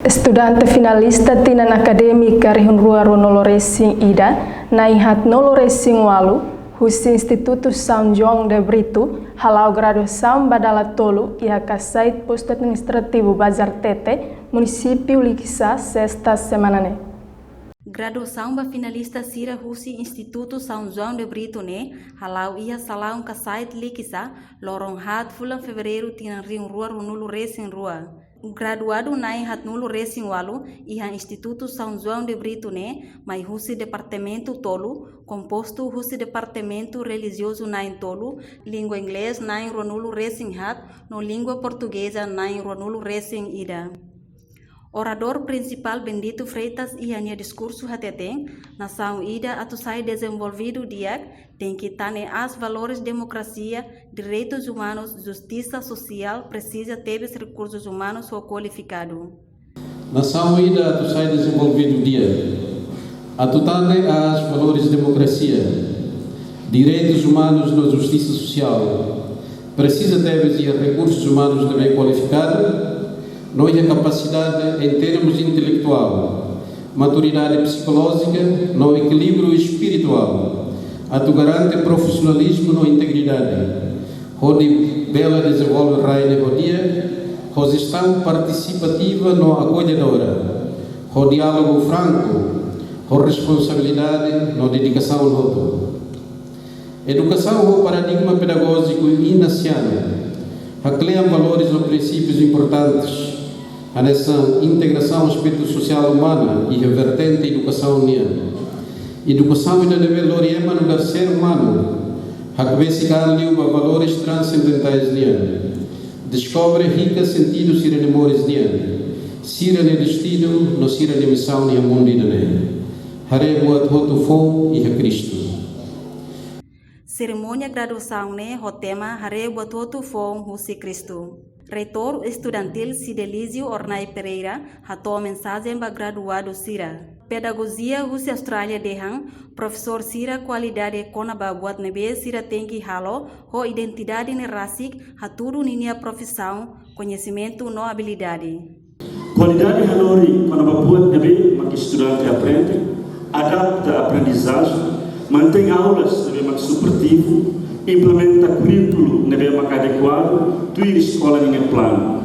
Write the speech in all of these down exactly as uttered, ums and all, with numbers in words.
Estudante finalista tinan akadémika rihun rua ruanulu resin ida, na'in haatnulu resin ualu, husi Institutu São João de Brito, hala'o graduasaun ba dala tolu iha Kasait, Postu Administrativu Bazartete, Munisípiu Likisá, sesta semana ne'e. Graduasaun ba finalista sira husi Institutu São João de Brito ne'e hala'o iha salaun Kasait Likisá, loron haat fulan Fevereiru tinan rihun rua ruanulu resin rua. Graduadu na'in haatnulu resin ualu iha Institutu São João de Brito ne'e mai husi departamentu tolu, kompostu husi departamentu relijiozu na'in tolu, língua inglés na'in ruanulu resin haat, no língua portugeza na'in ruanulu resin ida. Oradór prinsipál Bendito Freitas iha nia diskursu hateten, nasaun ida atu sai dezenvolvidu di'ak, tenke tane aas valores demokrasia, direitus umanus, justisa sosiál, presiza tebes rekursus umanus ho kualifikadu. Nasaun ida atu sai dezenvolvidu di'ak, atu tane aas valores demokrasia, direitus umanus no justisa sosiál, presiza tebes iha rekursus umanus ne'ebé kualifikadu, no iha kapasidade em termos intelektuál, maturidade psikolójika no ekilíbriu espirituál, atu garante profisionalizmu no integridade, hodi bele dezenvolve rai ne'e ho di'ak, ho jestaun partisipativa no akolledora, ho diálogu franku, ho responsabilidade no dedikasaun hotu. Edukasaun ho paradigma pedagójiku inasianu haklean valores no prinsípius importantes, hanesan integrasaun aspetu sosiál umana iha vertente edukasaun nian. Edukasaun ida ne'ebé lori ema nu'udar ser umanu, hakbesik an liu ba valores transendentais nian. Deskobre hikas sentidu sira-nia moris nian, sira-nia destinu no sira-nia misaun iha mundu ida-ne'e. Haree buat hotu foun iha Kristu. Serimónia graduasaun ne'e ho tema Haree buat hotu foun husi Kristu. Reitór Estudantíl Cidelizio Hornai Pereira hato'o mensajen ba graduadu sira. Pedagojia husi Austrália dehan, profesór sira kualidade kona-ba buat ne'ebé sira tenke halo ho identidade ne'e rasik, hatudu ninia profisaun, koñesimentu no abilidade. Kualidade hanorin kona-ba buat ne'ebé mak estudante aprende, adapta aprendizajen, mantein aulas ne'ebé mak suportivu, implementa kurríkulu ne'ebé mak adekuadu, tuir eskola ninia planu.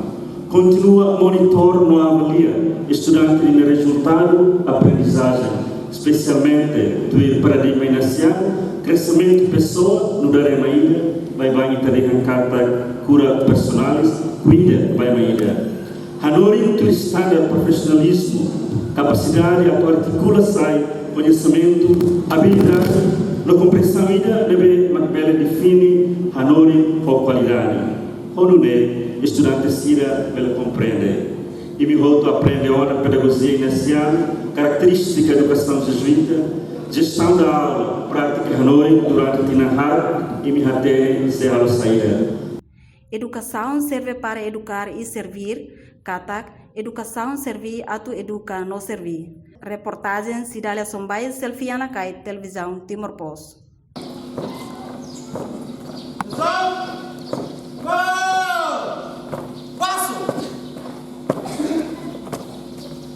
Kontinua monitora no avalia estudante ninia rezultadu aprendizajen, espesialmente tuir paradigma inasianu, kreximentu pesoál nu'udar ema ida, baibain ita dehan katak cura personalis, kuida ba ema ida. Hanorin tuir standar profisionalizmu, kapasidade atu artikula sai koñesimentu, abilidade no komprensaun ida ne'ebé mak bele define hanorin ho kualidade. Ho nune'e, estudante sira bele komprende. Imi hotu aprende ona pedagojia inasianu, karakterístika edukasaun jezuíta, jestaun da aula, prátika hanorin durante tinan haat, imi hatene sei halo saida. Edukasaun serve para educar e servir, katak edukasaun serve atu eduka no serve. Reportajen Cidália Sombai, Selfiana Kai, Televizaun Timor Post.